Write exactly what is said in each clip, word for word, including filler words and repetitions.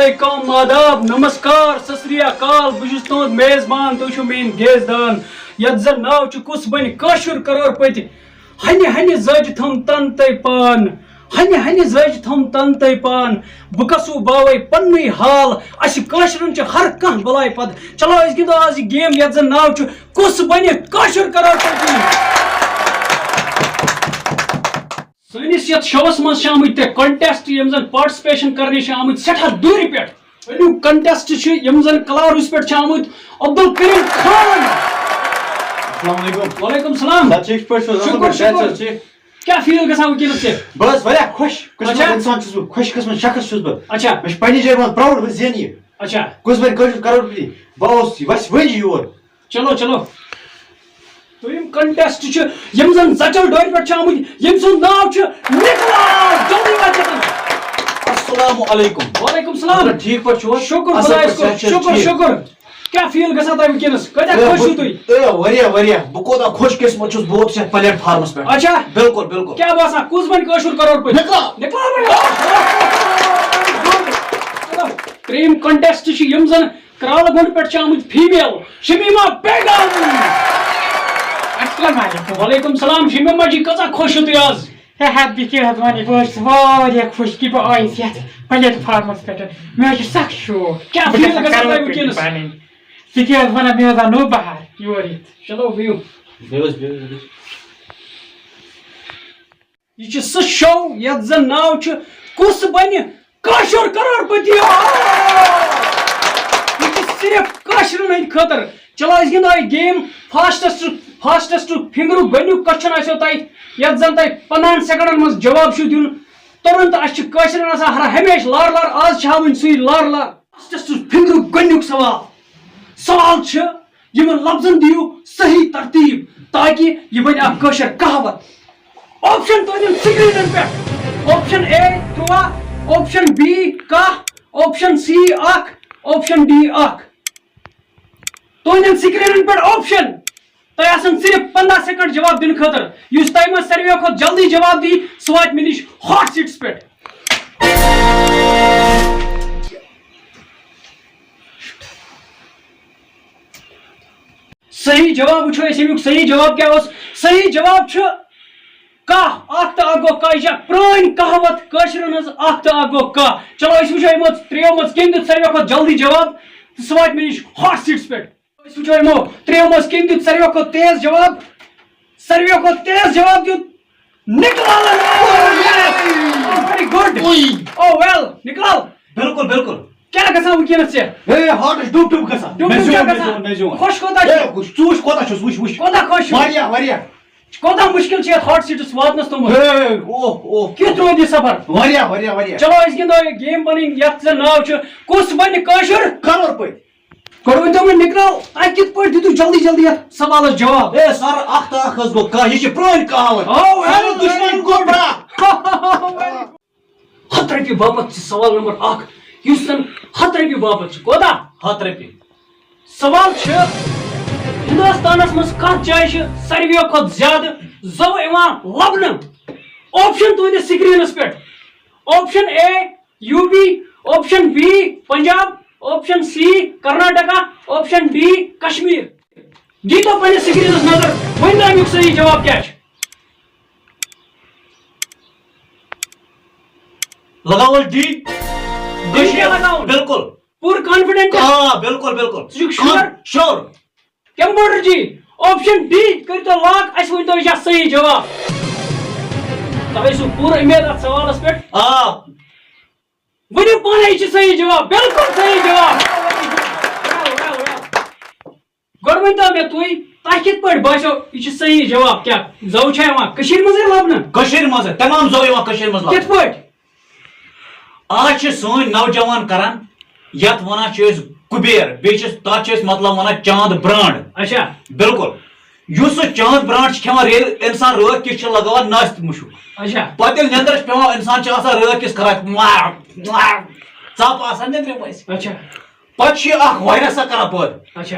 علیکم، آداب، نمسکار، ست سری اکال، بہٕ چھُس تُہُنٛد میزبان، تُہۍ چھِو میٲنۍ گیزدان۔ یتھ زن ناو چھُ کُس بنہِ کٲشُر کرور پٔتۍ۔ ہنہِ ہنہِ زٲجہِ تھم تن تَے پان، ہنہِ ہنہِ زٲجہِ تھم تن تَے پان، بہٕ کسو باوے پننُے حال، اسہِ کٲشرٮ۪ن چھِ ہر کانٛہہ بلاے پد۔ چلو أسۍ گِنٛدو آز یہِ گیم یتھ زن ناو چھُ کُس بنہِ کٲشُر کرور پٔتۍ۔ سٲنِس یتھ شوس منٛز چھِ آمٕتۍ ترٛےٚ کنٹیسٹ، یِم زن پارٹیسپیشن کرنہِ چھِ آمٕتۍ سٮ۪ٹھاہ دوٗرِ پٮ۪ٹھ۔ گۄڈٕنیُک کنٹیسٹ چھُ، یِم زن کلاروٗس پٮ۪ٹھ چھِ آمٕتۍ، عبدالکریم خان۔ السلام علیکم۔ وعلیکم السلام۔ سر، ٹھیٖک پٲٹھۍ چھِو حظ؟ اَصٕل شُکُر، پٲٹھۍ، صحت چھِ شُکُر۔ حظ ٹھیٖک؟ کیٛاہ فیٖل گژھان وٕنکیٚنس ژےٚ؟ بہٕ حظ واریاہ خۄش قٕسمت اچھا۔ اِنسان چھُس بہٕ، خۄش قٕسمت شخص چھُس بہٕ۔ اچھا۔ مےٚ چھُ پننہِ جایہِ منٛز پراوُڈ، بہٕ زینہٕ یہِ۔ اچھا۔ کُس بنہِ کٲشُر کرور پٔتی؟ بہٕ آوُس وَسہِ وۄنۍ یور۔ چلو، چلو۔ دوٚیِم کنٹیسٹ چھُ، یِم زن زچل ڈورِ پٮ۪ٹھ چھِ آمٕتۍ، ییٚمۍ سُنٛد ناو چھُ نِکلاس۔ جلدی واتہِ یوٚتن۔ السلام علیکم۔ وعلیکم السلام۔ حضرت، ٹھیٖک پٲٹھۍ چھِو حظ؟ شُکُر اَصٕل خۄدایَس پٲٹھۍ، کُن، صحت چھا شُکُر، ٹھیٖک؟ شُکُر۔ کیٛاہ فیٖل گژھان تۄہہِ وٕنکیٚنس؟ کٲتیٛاہ اے، خۄش چھِو بہٕ، تُہۍ؟ اے، واریاہ، واریاہ۔ بہٕ کوٗتاہ خۄش قٕسمت چھُس، بہٕ ووتُس یَتھ پلیٹ فارمَس پٮ۪ٹھ۔ اچھا۔ بِلکُل، بِلکُل۔ کیٛاہ باسان، کُس بنہِ کٲشُر کرور پٔتۍ؟ نِکلاس۔ نِکلاس بنہِ۔ چلو، ترٛیٚیِم کنٹیسٹ چھِ، یِم زن کرالہٕ گونڈ پٮ۪ٹھ چھِ آمٕتۍ فیمیل شمیمہ بیگم۔ السلام علیکم۔ وعلیکم السلام۔ شمیمہ جی، کۭژاہ خۄش چھِو تُہۍ آز؟ ہے، ہتھ بہٕ کیٛاہ حظ وَنہٕ، بہٕ حظ چھُس واریاہ خۄش کہِ بہٕ آیُس یَتھ پلیٹ فارمَس پٮ۪ٹھ۔ مےٚ حظ چھُ سَخ شوق۔ کیٛاہ بہٕ فیٖل گژھان گژھٕ ہا تۄہہِ کرور پٔتۍ وٕنکیٚنَس؟ پَنٕنۍ۔ ژٕ کیٛاہ حظ وَنان، مےٚ حظ آو نوٚو بہار یور یِتھ۔ چلو، بِہِو۔ بِہِو حظ، بِہِو حظ۔ یہِ چھُ سُہ شو یتھ زن ناو چھُ کُس بنہِ کٲشُر کرور پتی۔ یہِ چھُ صرف کٲشرٮ۪ن ہٕنٛدِ خٲطرٕ۔ چلو أسۍ گِنٛدو یہِ گیم۔ فاسٹسٹ، فاسٹسٹ فنگرُک گۄڈنیُک کوسچن آسیو تۄہہِ، یتھ زن تۄہہِ پندہن سیکنڈن منٛز جواب چھُو دیُن تُرنت۔ اسہِ چھِ کٲشرٮ۪ن آسان ہر ہمیشہِ لار لار، آز چھِ ہاوٕنۍ سُے لار لار۔ فاسٹسٹ فنگرُک گۄڈنیُک سوال۔ سوال چھُ، یِمن لفظن دِیِو صحیح ترتیب تاکہِ یہِ بنہِ اکھ کٲشر کہاوت۔ آپشن تُہنٛدٮ۪ن سکرینن پٮ۪ٹھ۔ آپشن اے تُرٛواہ، آپشن بی کاہ، آپشن سی اکھ، آپشن ڈی اکھ۔ تُہنٛدٮ۪ن سکرینن پٮ۪ٹھ آپشن۔ تۄہہِ آسن صرف پندہ سیکنڈ جواب دِنہٕ خٲطرٕ۔ یُس تۄہہِ منٛز ساروِیو کھۄتہٕ جلدی جواب دی، سُہ واتہِ مےٚ نِش ہاٹ سیٖٹس پٮ۪ٹھ۔ صحیح جواب وٕچھو أسۍ، اَمیُک صحیح جواب کیٛاہ اوس؟ صحیح جواب چھُ کاہ۔ اکھ تہٕ اکھ گوٚو کاہ، یہِ چھےٚ پرٛٲنۍ کہاوت کٲشرٮ۪ن ہٕنٛز، اکھ تہٕ اکھ گوٚو کاہ۔ چلو، أسۍ وٕچھو یِمو ترٛیٚیو منٛز کٔمۍ دیُت ساروِیو کھۄتہٕ جلدی جواب تہٕ سُہ واتہِ مےٚ نِش ہاٹ سیٖٹس پٮ۪ٹھ۔ أسۍ وٕچھو یِمو ترٛیٚیو منٛز کٔمۍ دیُت ساروِیو کھۄتہٕ تیز جواب۔ ساروِیو کھۄتہٕ تیز جواب دیُت نِکلالن۔ Oh, yes! Oh, very good. اوے۔ Oh, well, نِکلال۔ بِلکُل، بِلکُل۔ کیٛاہ گژھان وٕنکیٚنس ژےٚ؟ ہے، ہارٹس ڈُب ڈُب گژھان۔ ڈُب مےٚ ڈُب زیوٗن، چھا مےٚ گژھان؟ زیوٗن، مےٚ زیوٗن۔ خۄش کوٗتاہ ہے، چھُ؟ وٕچھ، ژٕ وٕچھ کوتاہ چھُس، وٕچھ، وٕچھ۔ کوتاہ خۄش چھُ؟ واریاہ، واریاہ۔ کوتاہ مُشکِل چھُ یتھ ہاٹ سیٖٹس واتنس توٚمُت؟ ہے، اوہ، اوہ۔ کیُتھ روٗد یہِ سفر؟ واریاہ، واریاہ، واریاہ۔ چلو، أسۍ گِنٛدو یہِ گیم پنٕنۍ، یتھ زن ناو چھُ کُس بنہِ کٲشُر؟ کرور پٔتۍ۔ گۄڈٕ ؤنۍ تو مےٚ، نِکلال، تۄہہِ کِتھ پٲٹھۍ دِتوٕ جلدی جلدی یتھ سوالس جواب؟ اے سر، اکھ تہٕ اکھ حظ گوٚو کاہ، یہِ چھِ پرٛٲنۍ کہاوت۔ Oh, well, سانٮ۪ن دُشمنن گوٚو برٛکھ۔ Very good۔ ہتھ رۄپیہِ باپتھ چھِ سوال نمبر اکھ، یُس زن ہتھ رۄپیہِ باپتھ چھُ۔ کوتاہ؟ ہتھ رۄپیہِ۔ سوال چھُ، ہندوستانس منٛز کتھ جایہِ چھِ ساروِیو کھۄتہٕ زیادٕ زو یِوان لبنہٕ؟ آپشن تُہنٛدِس سکرینس پٮ۪ٹھ۔ Option A, U P, option B, Punjab, option C, Karnataka, option D, Kashmir. دیٖتو پننِس سکرینس نظر، ؤنۍ تو امیُک صحیح جواب کیٛاہ چھُ؟ لگاوو ڈی۔ ڈی کیٛاہ لگاوُن؟ بِلکُل۔ پوٗرٕ confident؟ آ، بِلکُل، بِلکُل۔ ژٕ چھُکھ sure؟ Sure۔ کمپیوٹر جی، آپشن ڈی کٔرۍتو لاک، اَسہِ ؤنۍتو یہِ چھا صحیح جواب۔ تۄہہِ ٲسِو پوٗرٕ اُمید اَتھ سوالس پٮ۪ٹھ۔ آ۔ ؤنِو پانے، یہِ چھُ صحیح جواب، بِلکُل صحیح جواب۔ Well, well, well۔ گۄڈٕ ؤنۍ تو مےٚ تُہۍ، تۄہہِ کِتھ پٲٹھۍ باسیو یہِ چھُ صحیح جواب؟ کیٛاہ زو چھا یِوان کٔشیٖرِ منٛزٕے لبنہٕ؟ کٔشیٖرِ منٛزٕے، تمام زو یِوان کٔشیٖرِ منٛز لبنہٕ۔ کِتھ پٲٹھۍ؟ آز چھِ سٲنۍ نوجوان کران، یتھ ونان چھِ أسۍ کُبیر، بیٚیہِ چھِ تتھ چھِ أسۍ مطلب ونان چاند برانڈ۔ اچھا۔ بِلکُل۔ یُس سُہ چاند برانڈ چھِ کھٮ۪وان، ییٚلہِ انسان رٲتھ کِژ چھِ لگاوان نس تہِ مُشُک۔ اچھا۔ پتہٕ ییٚلہِ نیٚندرِ چھِ پٮ۪وان، انسان چھِ آسان رٲتھ کِژ کران ژپ آسان نیٚندرِ منٛز۔ اچھا۔ پتہٕ چھِ یہِ اکھ وایرس اکھ کران پٲدٕ۔ اچھا۔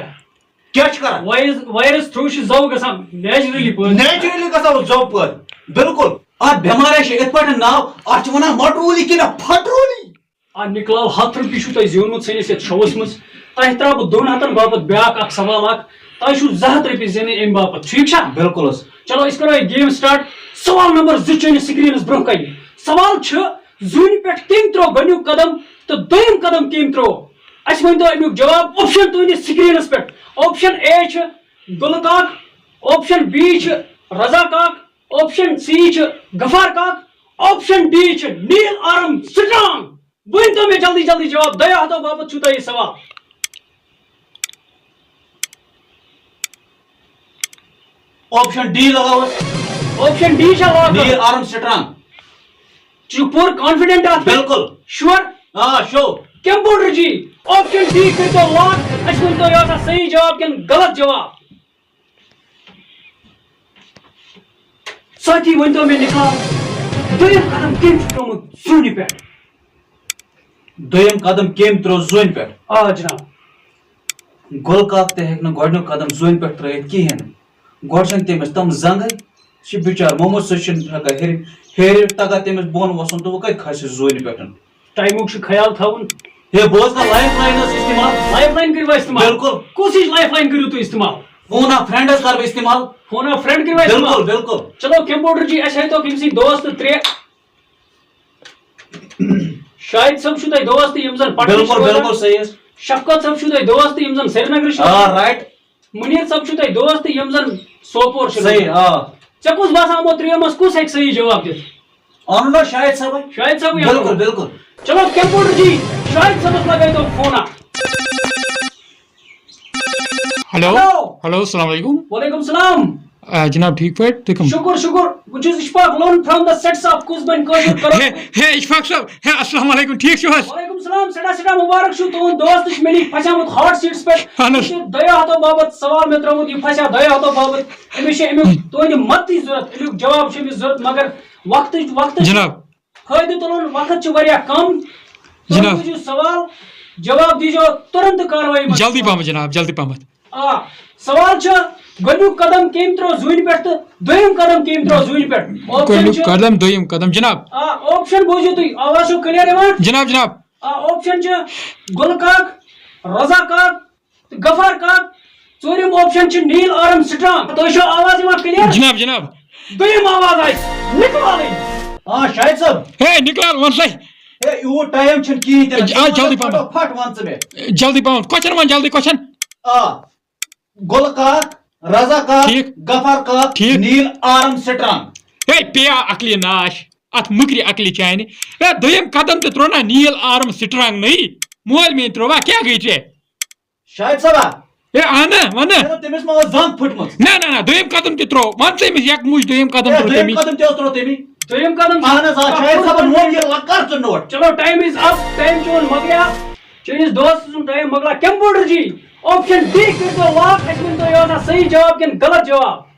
کیٛاہ چھِ کران؟ وایرس، وایرس through چھِ زو گژھان naturally پٲدٕ۔ Naturally گژھان زو پٲدٕ۔ بِلکُل۔ اتھ بٮ۪مارِ چھِ یِتھ پٲٹھۍ ناو، اتھ چھِ ونان مۄٹروٗلی کِنہٕ پھٹروٗلی۔ آ، نِکلال، ہَتھ رۄپیہِ چھُو تۄہہِ زیوٗنمُت سٲنِس یَتھ شووَس منٛز۔ تۄہہِ ترٛاوٕ بہٕ دۄن ہَتَن باپَتھ بیٛاکھ اَکھ سوال اَکھ۔ تۄہہِ چھُو زٕ ہَتھ رۄپیہِ زینٕنۍ اَمہِ باپَتھ، ٹھیٖک چھا؟ بِلکُل حظ۔ چلو، أسۍ کَرو یہِ game start۔ سوال نمبر زٕ چٲنِس screenس برٛونٛہہ کَنہِ۔ سوال چھُ، زوٗنہِ پٮ۪ٹھ کٔمۍ ترٛوو گۄڈٕنیُک قدم تہٕ دوٚیُم قدم کٔمۍ ترٛوو؟ اَسہِ ؤنۍتو اَمیُک جواب۔ Option تُہٕنٛدِس screenس پٮ۪ٹھ۔ Option A چھُ گُلہٕ کاک، option B چھُ رضا کاک، option C چھُ غفار کاک، option D چھُ نیٖل آرم سٹرانگ۔ ؤنۍ تو مےٚ جلدی جلدی جواب، دۄیو ہتو باپتھ چھُو تۄہہِ یہِ سوال۔ Option D لگاوس۔ Option D چھا lock کرُن؟ نیٖل آرم سٹرانگ۔ چھُ پوٗرٕ confident اتھ پٮ۪ٹھ؟ بِلکُل۔ Sure؟ آ، sure۔ Computer جی، option D کٔرۍتو lock۔ اَسہِ ؤنۍتو، یہِ آسا صحیح جواب کِنہٕ غلط جواب؟ ساتھی، ؤنۍتو مےٚ نِکلال، دوٚیُم قدم کٔمۍ چھُ ترٛوومُت زوٗنہِ پٮ۪ٹھ؟ دوٚیُم قدم کٔمۍ ترٛوو زوٗنہِ پٮ۪ٹھ؟ آ جناب۔ گُل کاک تہِ ہیٚکہِ نہٕ گۄڈٕنیُک قدم زوٗنہِ پٮ۪ٹھ ترٛٲوِتھ کِہیٖنۍ۔ گۄڈٕ چھَنہٕ تٔمِس تِم زنٛگٕے، یہِ چھُ بِچار موموٗد، سُہ چھُنہٕ ہٮ۪کان ہیٚرِ، ہیٚرِ تَگان تٔمِس بۄن وَسُن تہٕ وۄنۍ کَتہِ کھسہِ زوٗنہِ پٮ۪ٹھ؟ Timeُک چھُ خیال تھاوُن۔ ہے، بوز نا، lifeline ٲس استعمال۔ Lifeline کٔرِو استعمال۔ بِلکُل۔ کُس ہِش lifeline کٔرِو تُہۍ استعمال؟ Phone a friend حظ کَرٕ بہٕ استعمال۔ Phone a friend کٔرِو استعمال۔ بِلکُل، بِلکُل۔ چلو، computer جی، اَسہِ ہٲیتو أمۍ سٕنٛدۍ دوست ترٛےٚ۔ شاہد صٲب چھُو تۄہہِ دوست یِم زَن پٹنہٕ چھِ بِلکُل، روزان۔ بِلکُل صحیح حظ۔ شفقت صٲب چھُو تۄہہِ دوست یِم زَن سرینگرٕ چھِ آ، روزان۔ Right۔ منیٖر صٲب چھُو تۄہہِ دوست یِم زَن سوپور چھِ صحیح، روزان۔ آ۔ ژےٚ کُس باسان یِمو ترٛیٚیو منٛز کُس ہیٚکہِ صحیح جواب دِتھ؟ اَنُن نا شاہد صٲبے۔ شاہد صٲبٕے اَنُن۔ بِلکُل، بِلکُل۔ چلو، computer جی، شاہد صٲبَس لگٲیتو فونا۔ ہیلو۔ ہیلو۔ ہیلو، السلام علیکم۔ وعلیکم السلام۔ آ، جناب، ٹھیٖک پٲٹھۍ؟ تُہۍ کٕم؟ شُکُر، شُکر۔ بہٕ چھُس اشفاق لون from the sets of کُس بَنہِ کٲشُر کَرو۔ ہے، ہے، اشفاق صٲب، ہے، السلام علیکم، ٹھیٖک چھِو حظ؟ وعلیکم السلام، سٮ۪ٹھاہ، سٮ۪ٹھاہ مُبارک چھُو، تُہُنٛد دوست چھُ مےٚ نِش پھسیومُت hot seatس پٮ۪ٹھ۔ اہن حظ۔ یہِ چھُ دۄیو ہَتو باپتھ سوال مےٚ ترٛوومُت، یہِ پھسیو دۄیو ہَتو باپتھ۔ أمِس چھِ اَمیُک تُہٕنٛدِ مدتٕچ ضوٚرَتھ، اَمیُک جواب چھُ أمِس ضوٚرَتھ، مگر وقتٕچ، وقتٕچ جناب۔ فٲیدٕ تُلُن، وقت چھُ واریاہ کم۔ تُہۍ جناب۔ بوٗزِو سوال، جواب دیٖزیو تُرنت کاروٲیی منٛز۔ جلدی پہمتھ جناب، جلدی پہمتھ۔ آ، سوال چھُ، گۄڈٕنیُک قدم کٔمۍ ترٛوو زوٗنہِ پٮ۪ٹھ تہٕ دوٚیِم قدم کٔمۍ ترٛوو زوٗنہِ پٮ۪ٹھ؟ Option گۄڈٕنیُک چھُ، قدم، دوٚیِم قدم، جناب۔ آ، option بوٗزِو تُہۍ، آواز چھو clear یِوان؟ جناب، جناب۔ آ، option چھُ گُل کاک، رضا کاک، تہٕ غفار کاک، ژوٗرِم option چھُ نیٖل آرم سٹرانگ۔ تۄہہِ چھو آواز یِوان clear؟ جناب، جناب۔ دوٚیِم آواز آسہِ نِکلالٕنۍ۔ آ، شاہد صٲب۔ ہے، نِکلال، وَن سا۔ ہے، یوٗت time چھُنہٕ کِہیٖنۍ تہِ نہٕ۔ آ، جلدی پَہم۔ فٹافٹ وَن ژٕ مےٚ۔ جلدی پَہم۔ Question وَن، جلدی question۔ آ، گُل کاک، رضا کاک، ٹھیٖک۔ غفار کاک، ٹھیٖک۔ نیٖل آرم سٹرانگ۔ ہے، پیٚیا عقلہِ ناش، اَتھ مُکرِ عقلہِ چانہِ۔ ہے، دوٚیِم قدم تہِ ترٛوو نا نیٖل آرم سٹرانگ نٕے۔ مول میٛٲنۍ ترٛووا، کیٛاہ گٔے ژےٚ؟ شاہد صٲبا۔ ہے، اہن، وَنہٕ۔ ہے، تٔمِس ما ٲس زنٛگ پھٕٹمٕژ؟ نہ، نہ، نہ، دوٚیِم قدم تہِ ترٛوو۔ وَن ژٕ أمِس، یَکمُج دوٚیِم قدم ہے، ترٛوو دوٚیِم تٔمی۔ قدم تہِ اوس ترٛوو تٔمی۔ دوٚیِم قدم چھُ اہن حظ، آ، شاہد صٲبن ووٚن یہِ لۄکار ژٕ نوٹ۔ چلو، time is up، time چون مۄکلیو۔ چٲنِس دوستہٕ سُنٛد time مۄکلیو۔ Computer جی، option D کٔرۍتو lock، اَسہِ ؤنۍتو یہِ اوسا صحیح جواب کِنہٕ غلط جواب؟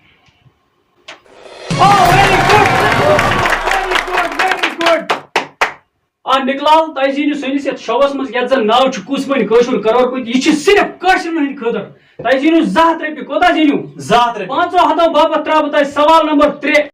Oh, very good, very good, very good. آ، نِکلال، تۄہہِ زیٖنِو سٲنِس یَتھ شووَس منٛز، یَتھ زَن ناو چھُ کُس بَنہِ کٲشُر کَرورپتی۔ یہِ چھِ صرف کٲشرٮ۪ن ہٕنٛدِ خٲطرٕ۔ تۄہہِ زیٖنِو زٕ ہَتھ رۄپیہِ۔ کوٗتاہ زیٖنِو؟ زٕ ہَتھ رۄپیہِ۔ پانٛژو ہَتو باپَتھ ترٛاوٕ بہٕ تۄہہِ سوال نمبر ترٛےٚ۔